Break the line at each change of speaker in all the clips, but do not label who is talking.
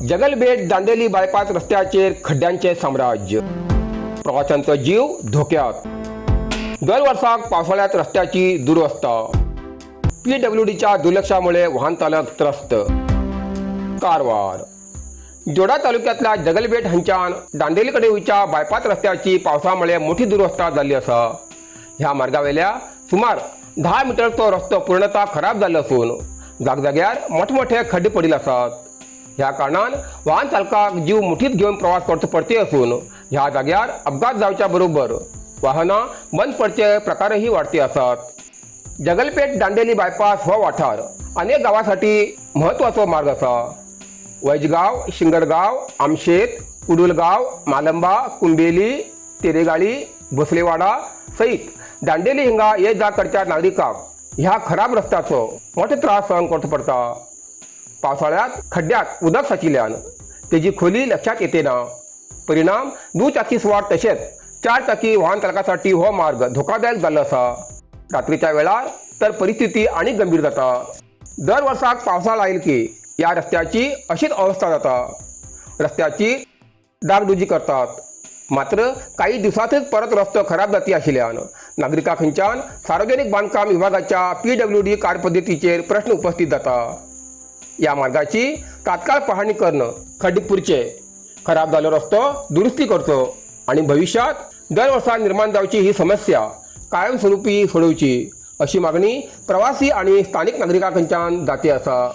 Jagalbet Dandeli bypass रस्त्याचेर खड्ड्यांचे साम्राज्य, प्रवाशांचो जीव धोक्यात. दर वर्साक पावसाळ्यात रस्त्याची दुरवस्था, पीडब्ल्यूडीच्या दुर्लक्षामुळे वाहन चालक त्रस्त. कारवार जोडा तालुक्यातल्या जगलबेट हांच्यान दांडेलीकडे वयच्या बायपास रस्त्याची पावसामुळे मोठी दुरवस्था जाल्ली आसा. ह्या मार्गावेल्या सुमार 10 मिटरचो रस्तो पूर्णतः खराब जाल्लो आसून जागजाग्यार मोठमोठे खड्डे पडिल्ले आसात. ह्या कारणान वाहन चालकाक जीव मुठीत घेवन प्रवास करचो पडते असून ह्या जाग्यार अपघात जावच्या बरोबर वाहनां बंद पडचे प्रकारही वाडते आसात. जगलपेठ दांडेली बायपास हो वाठार अनेक गांवासाठी म्हत्वाचो मार्ग आसा. वैजगाव, शिंगरगाव, आमशेत, कुडुलगाव, मालंबा, कुंबेली, तेरेगाळी, भोसलेवाडा सहित दांडेली हिंगा ये जा करच्या नागरिकांक ह्या खराब रस्त्याचो मोठो त्रास सहन करचो पडटा. पावसाळ्यात खड्ड्यात उदक साचिल्ल्यान तेजी खोली लक्षात येते ना. परिणाम दुचाकी स्वार तसेच चार चाकी वाहन चालकासाठी हो मार्ग धोकादायक जाल्लो आसा. रात्रीच्या वेळार तर परिस्थिती आनी गंभीर जाता. दर वर्साक पावसाळ आयल की ह्या रस्त्याची अशीच अवस्था जाता. रस्त्याची डागडुजी करतात, मात्र काही दिवसांतच परत रस्तो खराब जाती आशिल्ल्यान नागरिकां खंयच्यान सार्वजनिक बांदकाम विभागाच्या पीडब्ल्यूडी कार्यपद्दतीचेर प्रश्न उपस्थित जाता. या मार्गाची तात्काळ पाहणी करणं, खड्डे पुरचे, खराब जाल्लो रस्तो दुरुस्ती करचो आणि भविष्यात दर वर्सा निर्माण जावची ही समस्या कायमस्वरूपी सोडोवची अशी मागणी प्रवासी आणि स्थानिक नागरिकां कडच्यान जाती आसा.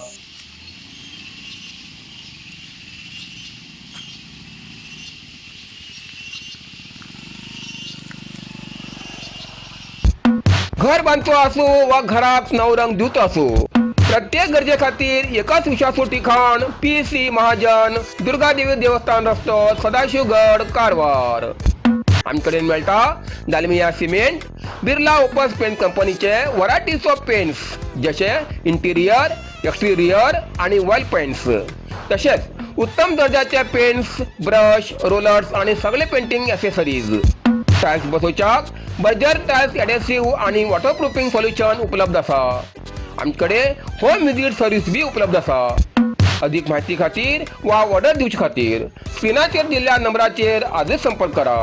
घर बांदचो आसूं वा घराक नवो रंग दिवचो आसूं, प्रत्येक गरजे खातीर एकच विश्वासू ठिकाण, पी सी महाजन, दुर्गादेवी देवस्थान रस्तो, सदाशिवगड, कारवार. आमचे कडेन मेळटा Dalmia cement, Birla Opus paint कंपनीचे व्हरायटीज ऑफ पेंट्स, जशे इंटिरियर, एक्सटिरियर आणि वॉल पेंट्स, तसेच उत्तम दर्जाचे पेंट्स, ब्रश, रोलर्स आणि सगळे पेंटिंग ॲसेसरीज. टायल्स बसोवच्याक बर्जर टायल्स एडेसिव्ह आणि वॉटरप्रुफिंग सोल्युशन उपलब्ध आसा. आमचे होम विजीट सर्वीस बी उपलब्ध आसा. अधिक माहिती खातीर वा ऑर्डर दिवचे खातीर स्क्रिनाचेर दिल्ल्या नंबराचेर आजच संपर्क करा.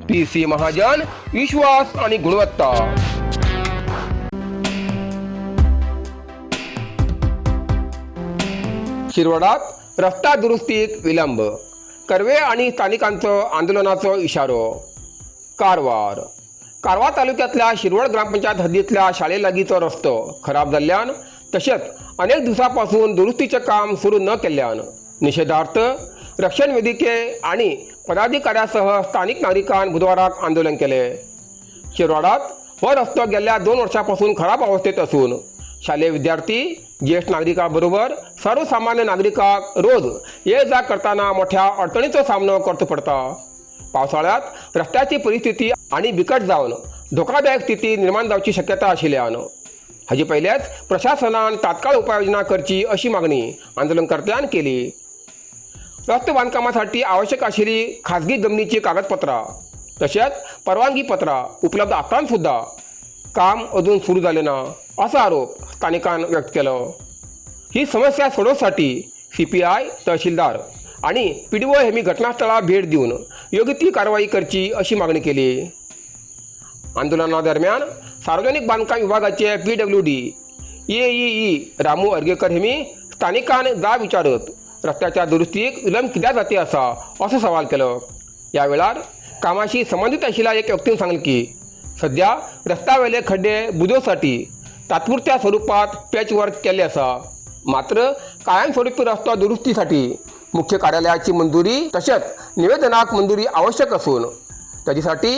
पी सी महाजन, विश्वास आणि गुणवत्ता. शिरवडात रस्ता दुरुस्तीक विलंब, कर्वे आणि स्थानिकांचो आंदोलनाचो इशारो. कारवार कारवार तालुक्यातल्या शिरवड ग्रामपंचायत हद्दीतल्या शाळेलागीचो रस्तो खराब जाल्ल्यान तशेंच अनेक दिवसापासून दुरुस्तीचें काम सुरू न केल्ल्यान निशेधार्थ रक्षण वेदिके आणि पदाधिकाऱ्यासह स्थानिक नागरिकांन बुधवाराक आंदोलन केले. शिरवाडात हो रस्तो गेल्या 2 वर्षापासून खराब अवस्थेत असून शालेय विद्यार्थी, ज्येष्ठ नागरिकांबरोबर सर्वसामान्य नागरिकांक रोज ये जा करताना मोठ्या अडचणीचो सामनो करचो पडटा. पावसाळ्यात रस्त्याची परिस्थिती आनी बिकट जावन धोकादायक स्थिती निर्माण जावची शक्यता आशिल्ल्यान हाजे पयल्याच प्रशासनान तात्काळ उपाययोजना करची अशी मागणी आंदोलनकर्त्यान केली. रस्तो बांधकामासाठी आवश्यक आशिल्ली खाजगी जमनीची कागदपत्रां तशेंच परवानगी पत्रां उपलब्ध आसताना सुद्दां काम अजून सुरू जालें ना असो आरोप स्थानिकान व्यक्त केलो. ही समस्या सोडोवसाठी सीपीआय, तहसीलदार आणि पीडीओ हेमी घटनास्थळाक भेट दिवन योग्य ती कारवाई करची अशी मागणी केली. आंदोलनादरम्यान सार्वजनिक बांधकाम विभागाचे पीडब्ल्यूडी एईई रामू अर्गेकर हेमी स्थानिकान जाब विचारत रस्त्याच्या दुरुस्तीक विलंब कित्याक जाती आसा असो सवाल केलो. ह्या वेळार कामाशी संबंदीत आशिल्ल्या एक व्यक्तीन सांगलें की सध्या रस्त्यावेले खड्डे बुजोवसाठी तात्पुरत्या स्वरूपात पॅच वर्क केल्लें आसा, मात्र कायमस्वरूपी रस्तो दुरुस्तीसाठी मुख्य कार्यालयाची मंजुरी तशेंच निवेदनाक मंजुरी आवश्यक असून ताजेसाठी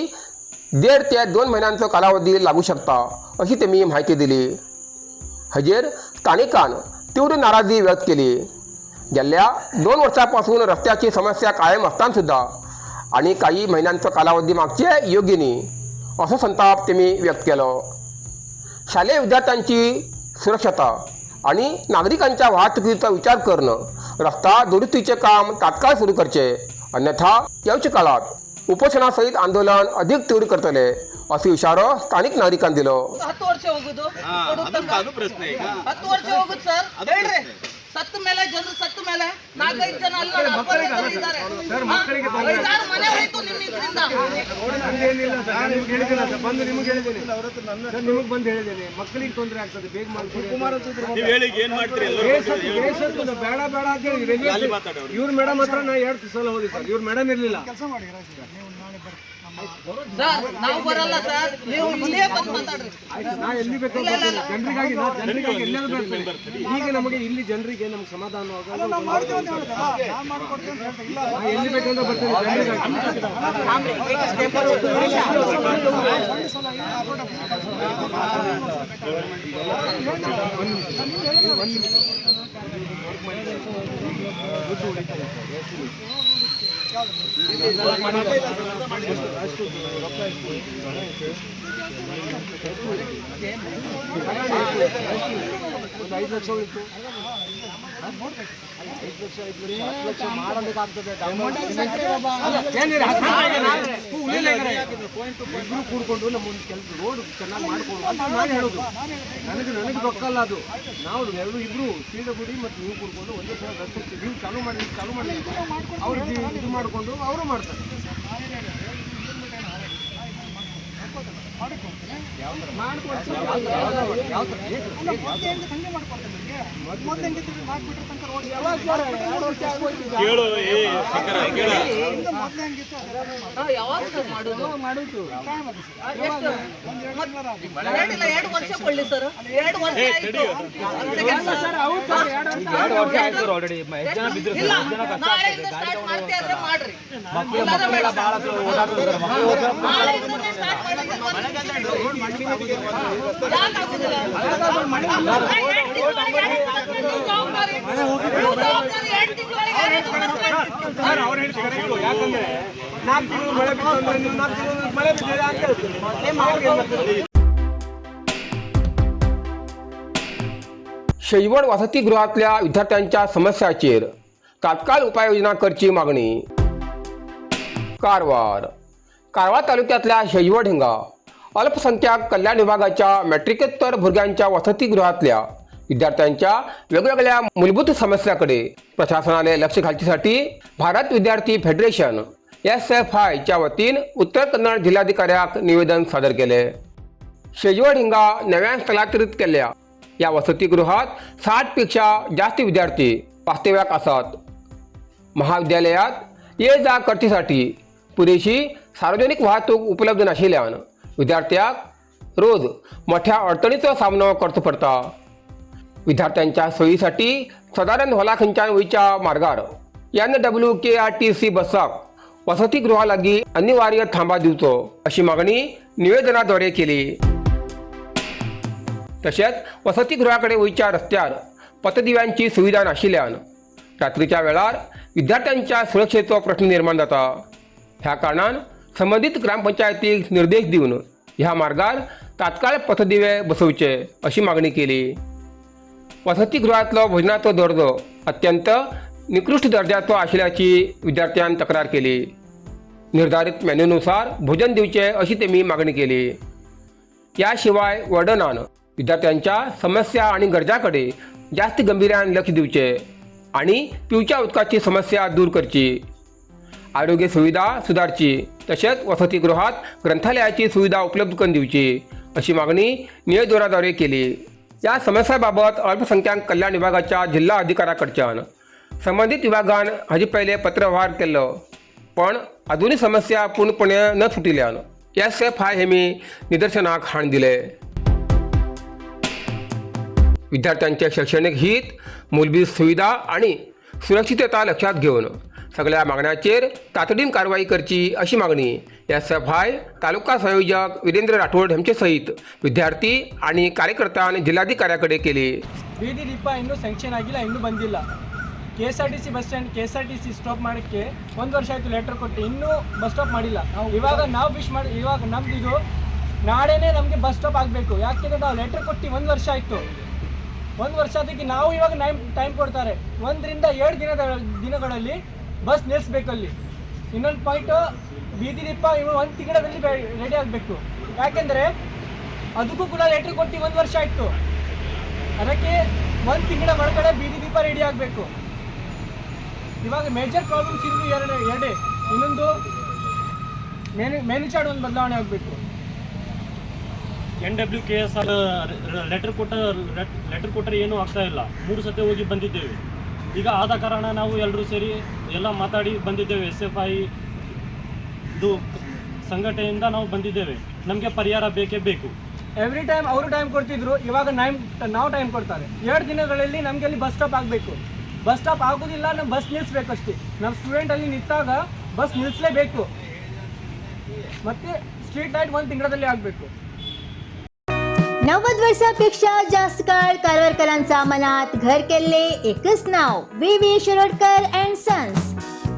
1.5 ते 2 महिन्यांचो कालावधी लागू शकता अशी तेमी माहिती दिली. हाजेर स्थानिकान तीव्र नाराजी व्यक्त केली. गेल्या 2 वर्षापासून रस्त्याची समस्या कायम असताना सुद्धा आणि काही महिन्यांचो कालावधी मागचे योग्य न्ही असो संताप तेमी व्यक्त केलो. शालेय विद्यार्थ्यांची सुरक्षता आणि नागरिकांच्या वाहतुकीचा विचार करणं रस्ता दुरुस्तीचे काम तात्काळ सुरू करचे, अन्यथा येवच्या काळात उपोषणासहित आंदोलन अधिक तीव्र करतले असो इशारो स्थानिक नागरिकांनी दिलो.
10 ವರ್ಷ ಹೋಗುದು
ಹಾ,
ಕೊಡು
ಅದು
ತನಕ.
ಅದು ಪ್ರಶ್ನೆ ಈಗ.
10 ವರ್ಷ ಹೋಗುದು ಸರ್.
ಅದು
ಹೇಳ್ರಿ.
ಪ್ರಶ್ನೆ.
ಸತ್ತ ಮೇಲೆ ಜನರು ಸತ್ತ ಮೇಲೆ 4-5 ಜನ ಅಲ್ಲ, ಇದ್ದಾರೆ. 5-6 ಮನೆ ಹೋಯ್ತು ನಿಮ್ಮ ಇದರಿಂದ.
ಬಂದು ನಿಮ್ಗೆ ಹೇಳಿದ್ದೀನಿ, ನಿಮಗೆ ಬಂದು ಹೇಳಿದ್ದೀನಿ, ಮಕ್ಕಳಿಗೆ ತೊಂದರೆ ಆಗ್ತದೆ, ಬೇಗ ಮಾಡ್ಕೊಡಿ. ಬೇಡ ಬೇಡ ಅಂತ ಹೇಳಿ ಇವ್ರ ಮೇಡಮ್ ಹತ್ರ ನಾ 2 ಸಲ ಹೋದಿ ಸರ್, ಇವ್ರ ಮೇಡಮ್ ಇರ್ಲಿಲ್ಲ.
ಸರ್ ನಾವು ಬರಲ್ಲ ಸರ್, ನೀವು ಇಲ್ಲೇ ಬಂದು ಮಾತಾಡ್ರಿ.
ನಾ ಎಲ್ಲಿ ಬೇಕಾದ್ರೂ ಬರ್ತೀನಿ, ಜನರಿಗಾಗಿ, ನಾ ಜನರಿಗಾಗಿ ಎಲ್ಲೆಲ್ಲೂ ಬರ್ತೀನಿ. ಈಗ ನಮಗೆ ಇಲ್ಲಿ ಜನರಿಗೆ ನಮ್ಗೆ ಸಮಾಧಾನ, ಎಲ್ಲಿ ಬೇಕಂದ್ರೆ ಬರ್ತೀನಿ ಜನರಿಗಾಗಿ. ಒಂದು 5 ಲಕ್ಷ ಉಳಿತು. 5 ಲಕ್ಷ 5 ಲಕ್ಷ 10 ಲಕ್ಷ ಮಾಡೋದಕ್ಕಾಗ್ತದೆ. ಇಬ್ರು ಕೂಡ್ಕೊಂಡು ನಮ್ಮ ಒಂದು ಕೆಲಸ ರೋಡ್ ಚೆನ್ನಾಗಿ ಮಾಡ್ಕೊಡು ಅಂತ ನಾನು ಹೇಳೋದು. ನನಗೆ ನನಗೆ ಗೊತ್ತಲ್ಲ ಅದು. ನಾವು ಎರಡು ಇಬ್ರು ಶ್ರೀಡಗುಡಿ ಮತ್ತು ನೀವು ಕೂಡ್ಕೊಂಡು ಒಂದೇ ಸಲ ರಸ್ತೆ ನೀವು ಚಾಲೂ ಮಾಡಿ ಅವ್ರು ಇದು ಮಾಡಿಕೊಂಡು ಅವರು ಮಾಡ್ತಾರೆ.
ಯಾವಾಗ ಸರ್ ಮಾಡೋದು? 2 ವರ್ಷ ಕೊಳ್ಳಿ ಸರ್, 2 ವರ್ಷ ಆಯ್ತು. ಇಲ್ಲ, ನಾಳೆಯಿಂದ ಸ್ಟಾರ್ಟ್ ಮಾಡ್ತೀವಿ ಅಂದ್ರೆ ಮಾಡ್ರಿ, ನಾಳೆಯಿಂದನೇ ಸ್ಟಾರ್ಟ್ ಮಾಡಿದ್ರೆ ಯಾಕಾಗುದಿಲ್ಲ?
ಯಾಕಂದ್ರೆ 4 ತಿಂಗಳು ಮಳೆ ಬಿತ್ತು ಅಂದ್ರೆ ನೀವು 4 ತಿಂಗಳು ಮಳೆ ಬಿದ್ದಿದೆ ಅಂತ ಹೇಳ್ತೀರಿ.
शैवड वसतिगृहातल्या विद्यार्थ्यांच्या समस्यांचेर तात्काळ उपाययोजना करची मागणी. कारवार कारवार तालुक्यांतल्या शैवड हिंगा अल्पसंख्याक कल्याण विभागाच्या मॅट्रिकेत्तर भुरग्यांच्या वसतिगृहातल्या विद्यार्थ्यांच्या वेगवेगळ्या मूलभूत समस्यांकडे प्रशासनाने लक्ष घालचेसाठी भारत विद्यार्थी फेडरेशन SFIच्या वतीन उत्तर कन्नड जिल्हाधिकाऱ्याक निवेदन सादर केले. शेजवड हिंगा नव्यान स्थलांतरित केल्ल्या या वसतिगृहात 60 पेक्षा जास्त विद्यार्थी वास्तव्याक आसात. महाविद्यालयात ये जा करचेसाठी पुरेशी सार्वजनिक वाहतूक उपलब्ध नाशिल्ल्यान विद्यार्थ्यांक रोज मोठ्या अडचणीचो सामनो करचो पडटा. विद्यार्थ्यांच्या सोयीसाठी सदानंद हॉला खंयच्यान वयच्या मार्गार NWKRTC बसाक वसतिगृहा लागीं अनिवार्य थांबा दिवचो अशी मागणी निवेदनाद्वारे केली. तशेंच वसतिगृहाकडे वयच्या रस्त्यार पथदिव्यांची सुविधा नाशिल्ल्यान रात्रीच्या वेळार विद्यार्थ्यांच्या सुरक्षेचो प्रश्न निर्माण जाता. ह्या कारणान संबंदीत ग्रामपंचायतीक निर्देश दिवन ह्या मार्गार तात्काळ पथदिवे बसोवचे अशी मागणी केली. वसतिगृहातलो भोजनाचो दर्जो अत्यंत निकृष्ट दर्जाचो आशिल्ल्याची विद्यार्थ्यान तक्रार केली. निर्धारित मेन्यूनुसार भोजन दिवचे अशी तेमी मागणी केली. या शिवाय वर्डनान विद्यार्थ्यांच्या समस्या आणि गरजाकडे जास्त गंभीर्यान लक्ष दिवचे आणि पिवच्या उदकाची समस्या दूर करची, आरोग्य सुविधा सुधारची, तसेच वसतिगृहात ग्रंथालयाची सुविधा उपलब्ध करून दिवची अशी मागणी निवेदनाद्वारे केली. या समस्याबाबत अल्पसंख्याक कल्याण विभागाच्या जिल्हा अधिकाऱ्याकडच्यान संबंधित विभागान हाजे पयले पत्रव्यवहार केल्लो, पण अजूनही समस्या पूर्णपणे न सुटिल्ल्यान SFI हेमी निदर्शनाक हाडून दिले. विद्यार्थ्यांचे शैक्षणिक हित, मूलभूत सुविधा आणि सुरक्षितता लक्षात घेऊन सगळ्या मागण्यांचेर तातडीन कारवाई करची अशी मागणी SFI तालुका संयोजक वीरेंद्र राठोड हेंचे सहित विद्यार्थी आणि कार्यकर्त्यान जिल्हाधिकाऱ्याकडे केली.
ಬೀದಿ ದೀಪ ಇನ್ನೂ ಸ್ಯಾಂಕ್ಷನ್ ಆಗಿಲ್ಲ, ಇನ್ನೂ ಬಂದಿಲ್ಲ. KSRTC bus stand, KSRTC stop ಮಾಡೋಕ್ಕೆ 1 ವರ್ಷ ಆಯಿತು ಲೆಟರ್ ಕೊಟ್ಟು, ಇನ್ನೂ ಬಸ್ ಸ್ಟಾಪ್ ಮಾಡಿಲ್ಲ. ಇವಾಗ ನಾವು ವಿಶ್ ಮಾಡಿ, ಇವಾಗ ನಮ್ದು ಇದು ನಾಳೆನೇ ನಮಗೆ ಬಸ್ ಸ್ಟಾಪ್ ಆಗಬೇಕು. ಯಾಕೆಂದರೆ ನಾವು ಲೆಟರ್ ಕೊಟ್ಟು 1 ವರ್ಷ ಆಯಿತು. 1 ವರ್ಷ ಅದಕ್ಕೆ ನಾವು ಇವಾಗ ಟೈಮ್ ಕೊಡ್ತಾರೆ. 1ರಿಂದ 7 ದಿನಗಳಲ್ಲಿ ಬಸ್ ನಿಲ್ಲಿಸ್ಬೇಕು ಅಲ್ಲಿ. ಇನ್ನೊಂದು ಪಾಯಿಂಟು, ಬೀದಿ ದೀಪ ಇವು 1 ತಿಂಗಳಲ್ಲಿ ರೆಡಿ ಆಗಬೇಕು. ಯಾಕೆಂದರೆ ಅದಕ್ಕೂ ಕೂಡ ಲೆಟ್ರ್ ಕೊಟ್ಟು 1 ವರ್ಷ ಆಯಿತು. ಅದಕ್ಕೆ ಒಂದು ತಿಂಗಳ ಒಳಗಡೆ ಬೀದಿ ದೀಪ ರೆಡಿ ಆಗಬೇಕು. ಇವಾಗ ಮೇಜರ್ ಪ್ರಾಬ್ಲಮ್ಸ್ ಇರೋದು ಎರಡು ಎರಡೇ. ಇನ್ನೊಂದು ಮೆನು ಚಾರ್ಟ್ ಒಂದು ಬದಲಾವಣೆ ಆಗಬೇಕು.
NWKSR letter ಕೊಟ್ಟ ಲೆಟರ್ ಕೊಟ್ಟರೆ ಏನೂ ಆಗ್ತಾ ಇಲ್ಲ. 3 ಸತಿ ಹೋಗಿ ಬಂದಿದ್ದೇವೆ. ಈಗ ಆದ ಕಾರಣ ನಾವು ಎಲ್ಲರೂ ಸೇರಿ ಎಲ್ಲ ಮಾತಾಡಿ ಬಂದಿದ್ದೇವೆ. SFI ಇದು ಸಂಘಟನೆಯಿಂದ ನಾವು ಬಂದಿದ್ದೇವೆ. ನಮಗೆ ಪರಿಹಾರ ಬೇಕೇ ಬೇಕು.
ಎವ್ರಿ ಟೈಮ್ ಅವರು ಟೈಮ್ ಕೊಡ್ತಿದ್ರು, ಇವಾಗ ನಾವು ಟೈಮ್ ಕೊಡ್ತಾರೆ. 2 ದಿನಗಳಲ್ಲಿ ನಮಗೆ ಅಲ್ಲಿ ಬಸ್ ಸ್ಟಾಪ್ ಆಗಬೇಕು. ಬಸ್ ಸ್ಟಾಪ್ ಆಗೋದಿಲ್ಲ, ನಮ್ಮ ಬಸ್ ನಿಲ್ಲಿಸ್ಬೇಕು ಅಷ್ಟೇ. ನಮ್ಮ ಸ್ಟೂಡೆಂಟ್ ಅಲ್ಲಿ ನಿಂತಾಗ ಬಸ್ ನಿಲ್ಲಿಸಲೇಬೇಕು. ಮತ್ತು ಸ್ಟ್ರೀಟ್ ಲೈಟ್ ಒಂದು ತಿಂಗಳಲ್ಲಿ ಆಗಬೇಕು.
90 वर्षापेक्षा जास्त काळ कारवारकरांचा मनात घर केले एकच नाव, V V Shirodkar and sons.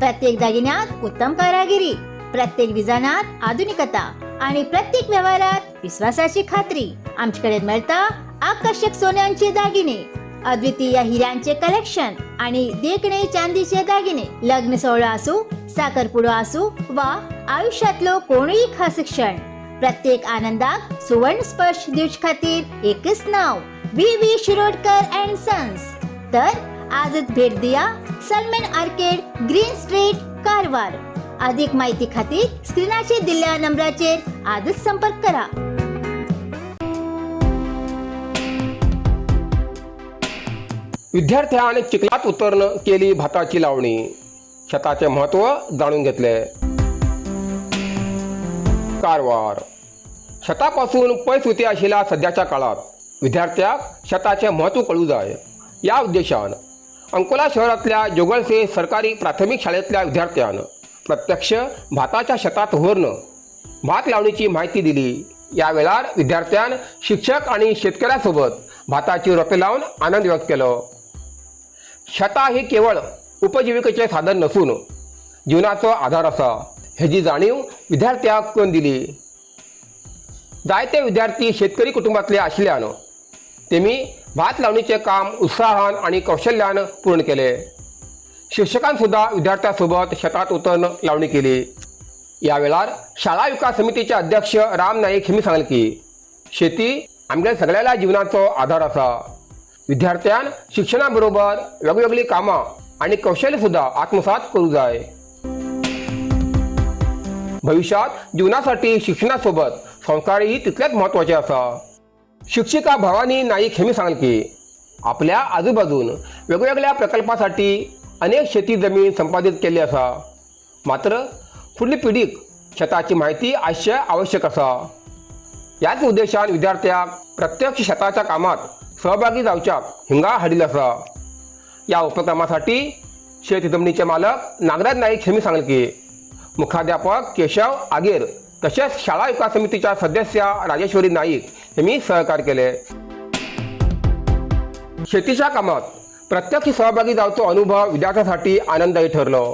प्रत्येक दागिन्यात उत्तम कारागिरी, प्रत्येक डिझायनात आधुनिकता आणि प्रत्येक व्यवहारात विश्वासाची खात्री. आमच्याकडे मिळता आकर्षक सोन्यांचे दागिने, अद्वितीय हिऱ्यांचे कलेक्शन आणि देखणे चांदीचे दागिने. लग्न सोहळा असू, साखरपुडो असू वा आयुष्यातलो कोणीही खास क्षण, प्रत्येक आनंदाक सुवर्ण स्पर्श दिवचे खातीर एकच नाव, V V Shirodkar and sons. तर आजच भेट दिया सलमेन आर्केड, ग्रीन स्ट्रीट, कारवार. अधिक माहिती खातीर स्क्रीनाचेर दिल्ल्या नंबराचेर आजच संपर्क करा.
विद्यार्थ्यान चिखलात उतरून केली भाताची लावणी, शेताचे महत्त्व जाणून घेतले. कारवार शेतापासून पयस वचपी आशिल्ल्या सद्याच्या काळात विद्यार्थ्याक शेताचें म्हत्व कळूं जाय ह्या उद्देशान अंकोला शहरांतल्या जोगळसे सरकारी प्राथमीक शाळेंतल्या विद्यार्थ्यान प्रत्यक्ष भाताच्या शेतात व्हरून भात लावणीची म्हायती दिली. ह्या वेळार विद्यार्थ्यान शिक्षक आनी शेतकऱ्या सोबत भाताची रोपे लावन आनंद व्यक्त केलो. शेतां ही केवळ उपजिविकेचें साधन नसून जिवनाचो आधार आसा हेजी जाणीव विद्यार्थ्यांक करून दिली. जायते विद्यार्थी शेतकरी कुटुंबातले आशिल्ल्यान तेमी भात लावणीचें काम उत्साहान आनी कौशल्यान पूर्ण केले. शिक्षकान सुद्दां विद्यार्थ्यां सोबत शेतात उतरून लावणी केली. ह्या वेळार शाळा विकास समितीचे अध्यक्ष राम नाईक हेमी सांगलें की शेती आमगे सगळ्याल्या जिवनाचो आधार आसा. विद्यार्थ्यान शिक्षणा बरोबर वेगवेगळीं कामां आनी कौशल्य सुद्दां आत्मसात करूं जाय. भविष्यात जीवनासाठी शिक्षणासोबत संस्कारही तितलेच महत्त्वाचे आसा. शिक्षिका भवानी नाईक हेमी सांगलें की आपल्या आजूबाजून वेगवेगळ्या प्रकल्पासाठी अनेक शेती जमीन संपादित केल्ली आसा, मात्र फुडली पिढीक शेताची म्हायती आसचें आवश्यक आसा. ह्याच उद्देशान विद्यार्थ्यांक प्रत्यक्ष शेताच्या कामात सहभागी जावच्याक हिंगा हाडिल्लो आसा. ह्या उपक्रमासाठी शेत जमनीचे मालक नागराज नाईक हेमी सांगलें की मुख्याध्यापक केशव आगेर तशेंच शाळा विकास समितीच्या सदस्य राजेश्वरी नाईक यांनी सहकार्य केले. शेतीच्या कामात प्रत्यक्ष सहभागी जावचो अनुभव विद्यार्थ्यांसाठी आनंददायी ठरलो.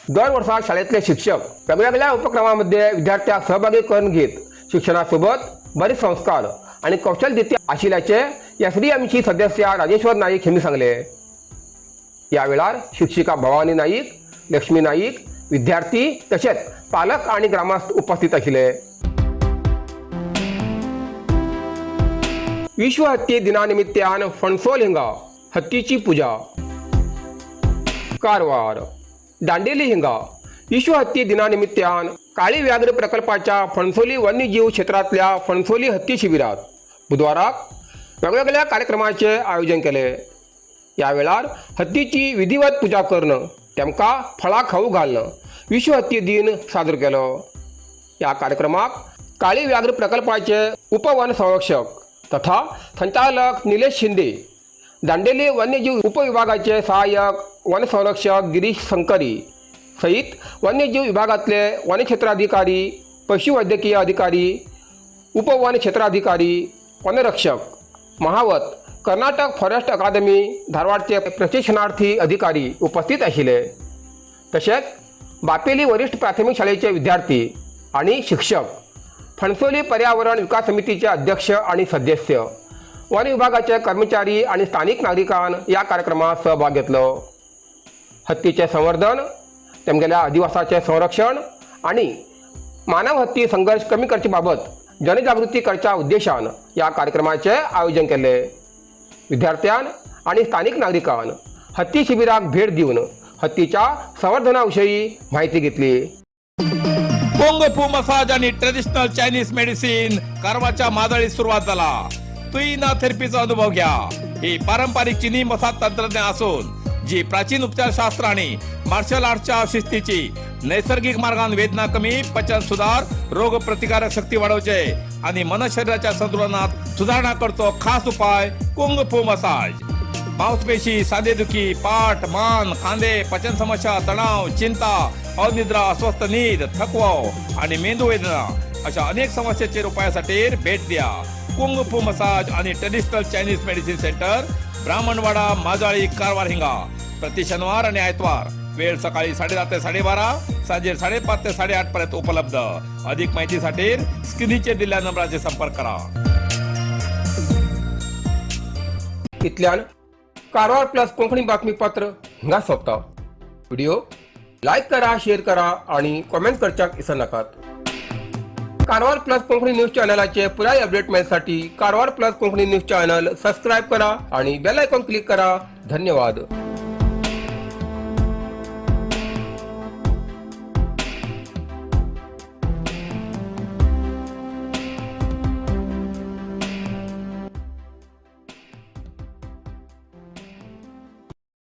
दर वर्सा शाळेतले शिक्षक वेगवेगळ्या उपक्रमामध्ये विद्यार्थ्यांक सहभागी करून घेत शिक्षणासोबत बरे संस्कार आणि कौशल्य दिती आशिल्ल्याचे SDMची सदस्य राजेश्वर नाईक यांनी सांगले. या वेळार शिक्षिका भवानी नाईक, लक्ष्मी नाईक, विद्यार्थी तशेंच पालक आणि ग्रामस्थ उपस्थित आशिल्ले. विश्व हत्ती दिनानिमित्तान फणसोल हिंगा हत्तीची पूजा. कारवार दांडेली हिंगा विश्व हत्ती दिनानिमित्तान काळी व्याघ्र प्रकल्पाच्या फणसोली वन्यजीव क्षेत्रांतल्या फणसोली हत्ती शिबिरात बुधवाराक वेगवेगळ्या कार्यक्रमाचे आयोजन केले. ह्या वेळार हत्तीची विधिवत पूजा करणं, तेमकां फळां खाऊ घालणं विश्व हत्ती दिन साजरो केलो. ह्या कार्यक्रमाक काळी व्याघ्र प्रकल्पाचे उपवन संरक्षक तथा संचालक निलेश शिंदे, दांडेली वन्यजीव उपविभागाचे सहाय्यक वनसंरक्षक गिरीश संकरी सहित वन्यजीव विभागातले वनक्षेत्राधिकारी, पशुवैद्यकीय अधिकारी, उपवन क्षेत्राधिकारी, वनरक्षक, महावत, कर्नाटक फॉरेस्ट अकादमी धारवाडचे प्रशिक्षणार्थी अधिकारी उपस्थित आशिल्ले. तशेंच बापेली वरिष्ठ प्राथमिक शाळेचे विद्यार्थी आणि शिक्षक, फणसोली पर्यावरण विकास समितीचे अध्यक्ष आणि सदस्य, वन विभागाचे कर्मचारी आणि स्थानिक नागरिकान ह्या कार्यक्रमात सहभाग घेतलो. हत्तीचें संवर्धन, तेमगेल्या अधिवासाचें संरक्षण आणि मानव हत्ती संघर्ष कमी करचे बाबत जनजागृती करच्या उद्देशान ह्या कार्यक्रमाचें आयोजन केल्लें. विद्यार्थ्यान आनी स्थानीक नागरिकान हत्ती शिबिराक भेट दिवन हत्तीच्या संवर्धना विशयी म्हायती घेतली.
कोंग फू मसाज आणि ट्रेडिशनल चायनीज मेडिसिन कारवारच्या मादळीत सुरुवात झाला. तुईना थेरपीचा अनुभव घ्या. ही पारंपरिक चिनी मसाज तंत्रज्ञान असून जी प्राचीन उपचारशास्त्र आणि मार्शल आर्टच्या शिस्तीची नैसर्गिक मार्गान वेदना कमी, पचन सुधार, रोग प्रतिकारक शक्ती वाढवचे आणि मन शरीराच्या संतुलनात सुधारणा करतो खास उपाय कुंग फू मसाज. मांसपेशी, सांधेदुखी, पाठ, मान, खांदे, पचन समस्या, तणाव, चिंता, अनिद्रा, अस्वस्थ नीद, थकवा आणि मेंदू वेदना अशा अनेक समस्यांचे उपायासाठी भेट द्या कुंग फू मसाज आणि traditional Chinese medicine centre, Brahmanwada, Majali, Karwar हिंगा. प्रति शनिवार आणि आयतवार वेळ सकाळी 10:30 ते 12:30, सांजे 5:30 ते 8:30 पर्यंत उपलब्ध. अधिक माहितीसाठी स्क्रीनचे दिलेल्या नंबराचे संपर्क करा.
इतल्यान कारवार प्लस कोंकणी बातमीपत्र हिंगा सोंपता. व्हिडिओ लायक करा, शेअर करा आणि कॉमेंट करच्याक विसरनाकात. कारवार प्लस कोंकणी न्यूज चॅनलाचे पुराय अपडेट मेळसाठी Karwar plus Konkani news channel subscribe करा आणि बेल आयकॉन क्लिक करा. धन्यवाद.